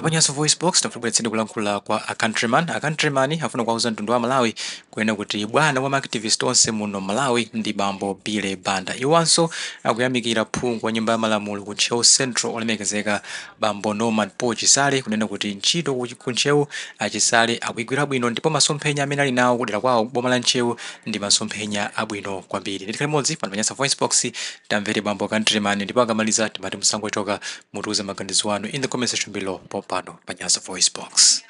Pa Nyasa VoiceBox tafuna kulankhula kwa a Countryman. A Countryman afuna kuwauza mtundu wa Malawi kunena kuti bwana wa activist onse muno Malawi ndi bambo Billy Banda. Iwanso akuyamikira phungu wa nyumba ya malamulo ku Ntcheu Central, olemekezeka bambo Norman Paul Chisale, kunena kuti ntchito ku Ntcheu Achisale akuyigwira bwino, ndipo masomphenya amene ali nawo kudera kwawo boma la Ntcheu ndi masomphenya abwino kwambiri. Ndikhale limodzi pano pa Nyasa VoiceBox, tamvere bambo Countryman, ndipo akamaliza timati musangochoka, mutiuze maganizo anu in the comment section below pompano pa Nyasa VoiceBox.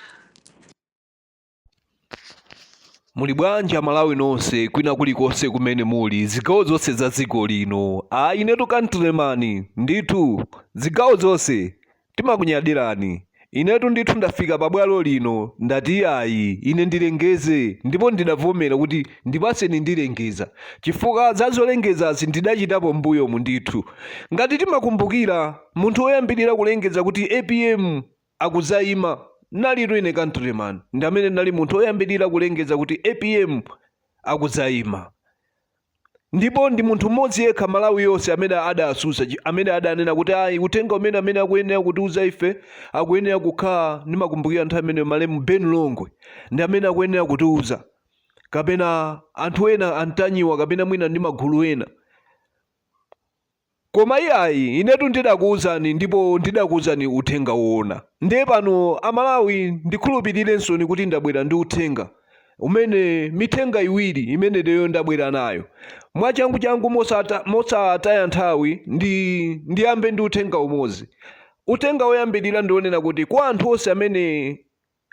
Muli bwanji Amalawi nonse kwina kulikonse kumene muli, zigawo zonse za dziko lino? A inetu Countryman ndithu, zigawo zonse timakunyadirani. Inetu ndithu ndafika pabwalo lino, ndati iyayi, ine ndilengeze, ndipo ndidavomera kuti ndipaseni ndilengeza, chifukwa za zolengezazi ndidachitapo m'mbuyomu ndithu. Ngati timakumbukira, munthu woyambirira kulengeza kuti APM akudzayima nalitu ine Countryman, ndi amene ndinali munthu woyambirira kulengeza kuti APM akudzayima, ndipo ndi munthu mmodzi yekha Malawi yonse amene adasusa, amene adanena kuti ayi, uthenga umene amene akuyenera kutiuza ife akuyenera kukhala, ndimakumbukira nthawi imeneyo malemu Ben Longwe ndi amene akuyenera kutiuza, kapena anthu ena antanyiwa, kapena mwina ndi magulu ena. Koma iyayi, inetu ndidakuuzani ndipo ndidakuuzani uthenga woona. Ndiye pano Amalawi ndikhulupirirensoni kuti ndabwera ndi uthenga umene, mithenga iwiri imene ineyo ndabwera nayo. Mwachanguchangu, mosataya nthawi, ndiyambe ndi uthenga umodzi. Uthenga woyambirira ndi wonena kuti kwa anthu onse amene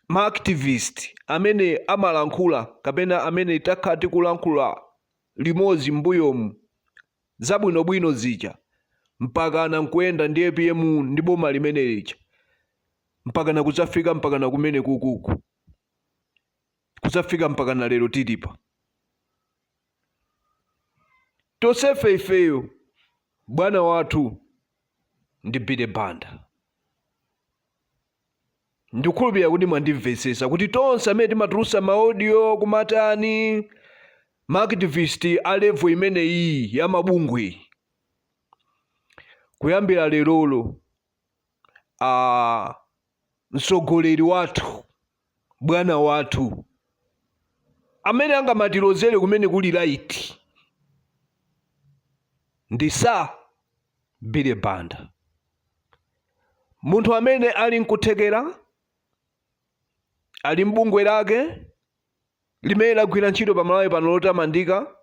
ma activist amene amalankhula kapena amene takhala tikulankhula limodzi m'mbuyomu zabwinobwino zija, mpakana nkuyenda ndi APM ndi boma limene lija mpakana kudzafika mpakana kumene kukuku kudzafika mpakana lero tilipa tonsefe, ifeyo bwana wathu ndi Billy Banda. Ndikukhulupirira kuti mwandimvetsetsa kuti tonse amene timatulutsa ma audio kumatani, ma activist a level imeneyi ya mabungwe, kuyambira lerolo a mtsogoleri wathu, bwana wathu amene angamatilozere kumene kuli right ndi Sir Billy Banda, munthu amene ali nkuthekera, ali mbungwe lake limene lagwira ntchito pa Malawi pano lotamandika.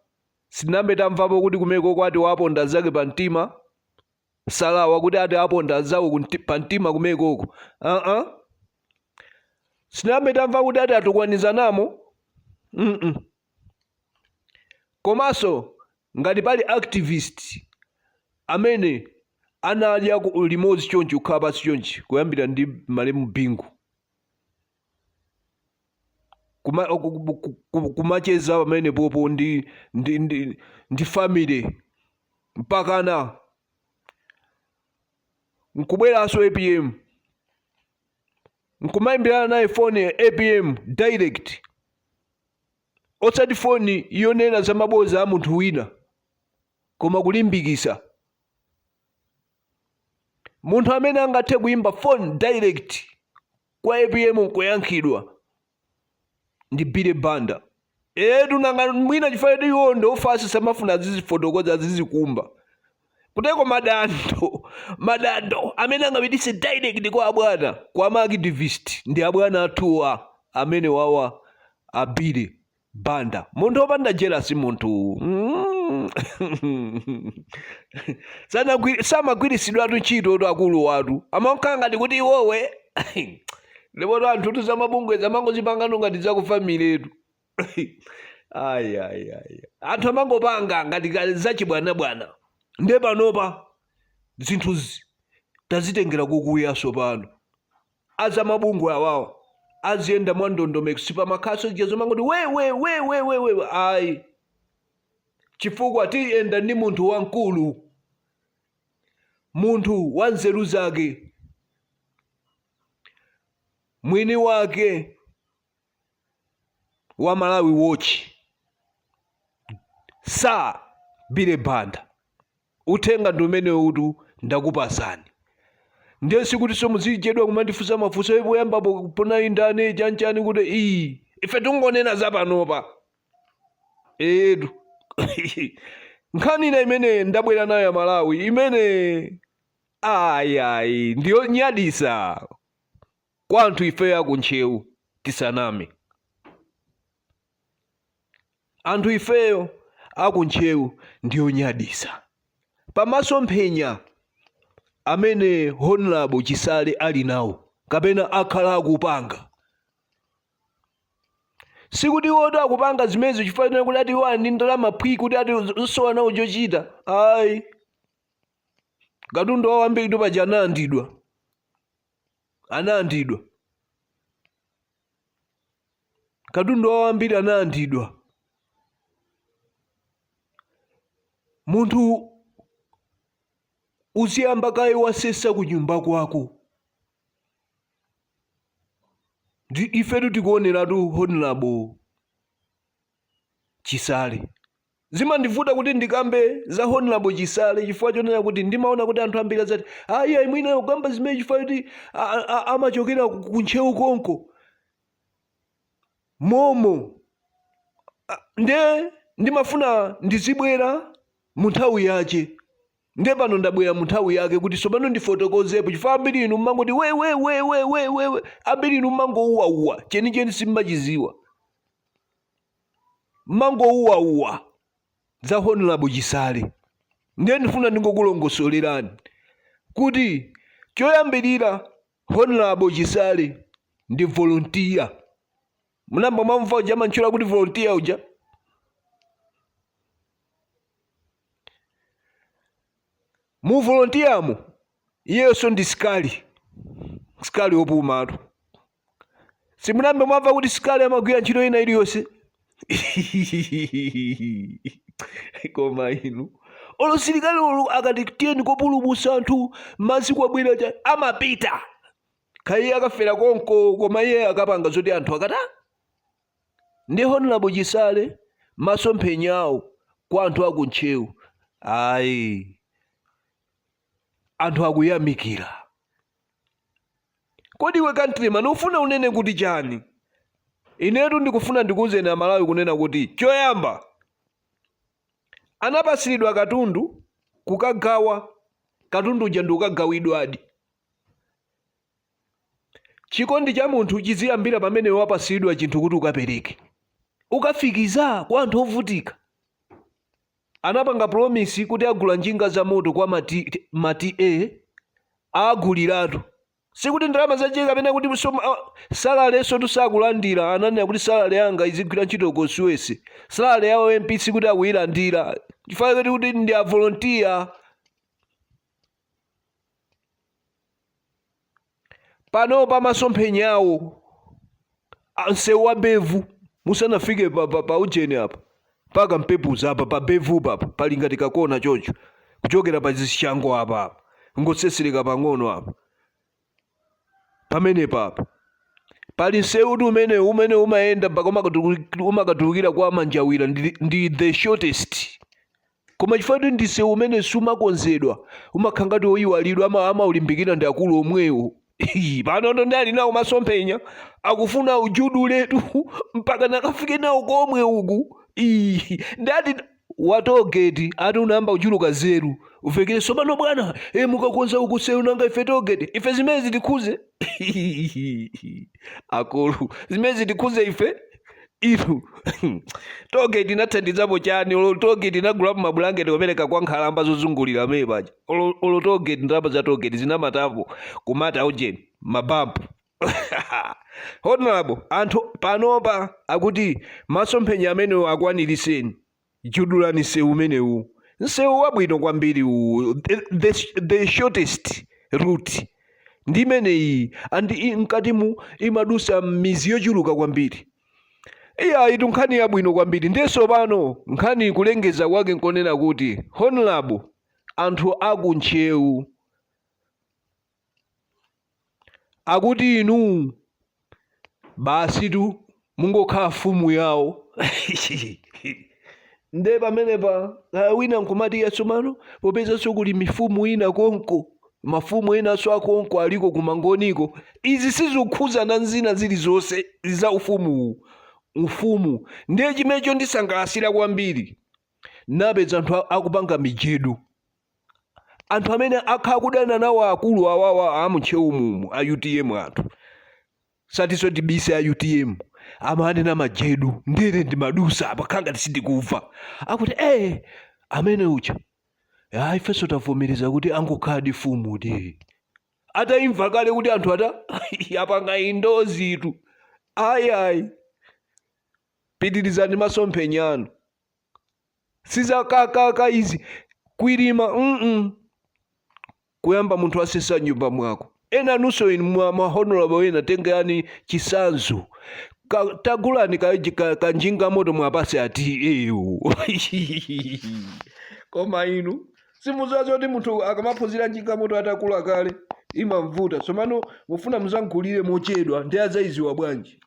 Sitinambe tamvapo kuti kumeko kwati waponda zake pa mtima, salawa kuti ati aponda zawo pa mtima kumekoko. Sitinambe tamva kuti ati atukwanizanamo. Komanso ngati pali activist amene anadya limodzi chonchi, kukhala pansi chonchi, kuyambira ndi malemu Bingu, kumacheza pamene popo ndi family, mpakana nkubweranso APM, nkumayimbirana naye foni APM direct, osati foni yonena za maboza a munthu wina, koma kulimbikisa. Munthu amene angathe kuyimba phone direct kwa APM nkuyankhidwa ndi Billy Banda. Etu nanga mwina chifukwa choti iwo ndi ofatsa, samafuna azizifotokoza, azizikumba kuteko. Madando amene angapitise direct kwa abwana, kwa ma activist, ndi abwana athuwa amene wawa a Billy Banda, munthu wopanda jealous, munthu samagwiritsidwatu ntchito tu. Akulu watu amakhala ngati kuti iwowe, ndipo anthu tu zamabungwe zamangozipangano ngati zaku family tu. Ayi, ayi, ayi, anthu amangopanga ngati zachibwanabwana. Nde panopa zinthuzi tazitengera kukuyaso. Pano azamabungwe awawa aziyenda mwa ndondomeko, sipamakhaso zija zomangoti we we we we we we, ayi, chifukwa tiyenda ndi munthu wamkulu, munthu wa nzeru zake, mwini wake wa Malawi Watch, Sir Billy Banda. Uthenga ndi umene utu ndakupasani. Ndiye sikutinso muzichedwa kumandifunsa mafunso "Eh, poyambapo ponali ndani chanchani kuti iyi ife tingonena za panopa etu. Nkhani ina imene ndabwera nayo ya Malawi imene ayayi ndiyonyadisa kwa anthu ifeyo aku Ntcheu, tisaname, anthu ifeyo aku Ntcheu ndiyonyadisa pamasomphenya amene Honorable Chisale ali nawo kapena akhala akupanga. Sikuti iwo akupanga zimenezo chifukwa kuti ati iwo ali ndi ndalama phwi kuti ati zosowa nawo chochita, ayi. Katundu wawo ambiri paja analandidwa, analandidwa katundu wawo ambiri analandidwa. Munthu uziyamba kaye wasesa kunyumba kwako. Ndi ifetu tikuoneratu Honorable Chisale. Zimandivuta kuti ndikambe za Honorable Chisale chifukwa chonena kuti ndimaona kuti anthu ambiri adzati ayi ayi mwina kukamba zimene chifukwa kuti amachokera ku Ntcheu konko momo. Nde ndimafuna ndizibwera mu nthawi yache. Ndiye pano ndabwera mu nthawi yake kuti tsopano ndifotokozepo, chifukwa ambiri inu mmangoti we we we we we we we, ambiri inu mmangouwauwa, chenicheni simmachiziwa, mmangouwauwa za Honorable Chisale. Ndiye ndifuna ndingokulongosolerani kuti choyambirira Honorable Chisale ndi volunteer. Munayamba mwamva uja amantchula kuti volunteer uja? Mu volunteermo iyenso ndi sikali, sikali wopumatu. Simunayambe mwamva kuti sikali amagwira ntchito ina iliyonse? Koma inu olo silikali olo akati tiyeni kopulumutsa anthu madzi kwabwera cha amapita kaya iye akafera konko, koma iye akapanga zoti anthu akata. Ndi Honorable Chisale masomphenyawo kwa anthu aku Ntcheu, ayi, anthu akuyamikira. Kodi iwe countryman ufuna unene kuti chani? Inetu ndikufuna ndikuwuzeni Amalawi kunena kuti choyamba anapasiridwa katundu kukagawa, katundu uja ndi ukagawidwadi. Chikondi cha munthu chiziyambira pamene wapasiridwa chinthu kuti ukapereke, ukafikiza kwa anthu ovutika. Anapanga promise kuti agula njinga za moto kwa ma TA, aguliratu. Sikuti ndalama zache kapena kuti salalenso tusakulandira. Ananena kuti salary yanga izigwira ntchito constituency. Salary yawo MP sikuti akuyilandira chifukwa kuti ndi a volunteer. Pano pa masomphenyawo msewu wa Bevu musanafike pa ujeni apa paka Mpepuza apa pa Bevu papa pali ngati kakona choncho kuchokera pa zishango apa apa ngosesereka pang'ono apa pamene papa pali msewu tu umene umayenda mpaka umakatulukira kwa Manjawira, ndi the shortest. Koma chifukwa kuti ndi msewu umene sumakonzedwa, umakhala ngati woyiwalidwa, amaulimbikira ndi akulu omwewo. Pano ndo ndi ali nawo masomphenya akufuna ujuduletu mpaka nakafike nawo komwe uku. Ndati wa tollgate ati unayamba kuchuluka zeru uvekere tsopano bwana, mukakonza uku sewu nanga ife tollgate ife zimene zitikhuze akulu zimene zitikhuze ife inu tollgate inathandizapo chani? Olo tollgate inagulapo mabulangeti kupereka kwa nkhalamba zozungulira amene paja? Olo tollgate ndalama za tollgate zinamatapo kumata ujeni mabampu? Honorable, anthu panopa akuti masomphenya amenewo akwaniriseni, judulani msewu umenewu, msewu wabwino kwambiri uwu, the shortest route ndi imeneyi, and mkatimu imadusa mizi yochuluka kwambiri. Iya itu nkhani yabwino kwambiri. Ndiyenso pano nkhani kulengeza kwake nkonena kuti Honorable, anthu aku Ntcheu akuti inu basi tu mungokhala mfumu yawo. Nde pamenepa wina nkumati yatsopano popezanso kuli mifumu ina konko. Mafumu enanso akonko aliko kumangoniko. Izi sizikukhudzana nzina zilizonse za ufumuwu. Ufumu ndiye chimene chondisangalasira kwambiri, napeza anthu akupanga mijedu, anthu amene akhala kudana nawo akulu awawa amuntcheu mumu a UTM. Anthu satiso tibise, a UTM amanena majedu, ndere ndimadusa apa khanga tisindikumva akuti amene uja ayi, ifenso tavomereza kuti angokhala di fumu di, atayimva kale kuti anthu ata apanga indozitu. Ayi ayi, pitirizani masomphenya anu, sizakakaka izi kwirima. Kuyamba munthu asesa nyumba mwako. Ena nunso inu mwa honorable ena, tengani chisanzo. Tagulani kanjinga moto mwapase ati eyo. Koma inu simudziwa zoti munthu akamaphunzira njinga moto atakula kale imamvuta. Tsopano mufuna muzamgulire mochedwa, ndi adzayiziwa bwanji?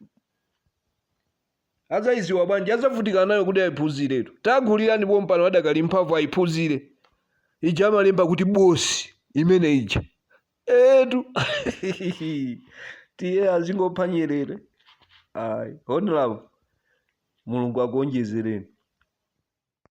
Adzayiziwa bwanji? Adzavutika nayo kuti ayiphunziretu. Tagulirani pompano adakali mphamvu, ayiphunzire. Ija amalemba kuti bosi imene ija etu tiye azingopha nyerere. Ayi, honorable, Mulungu akuonjezereni.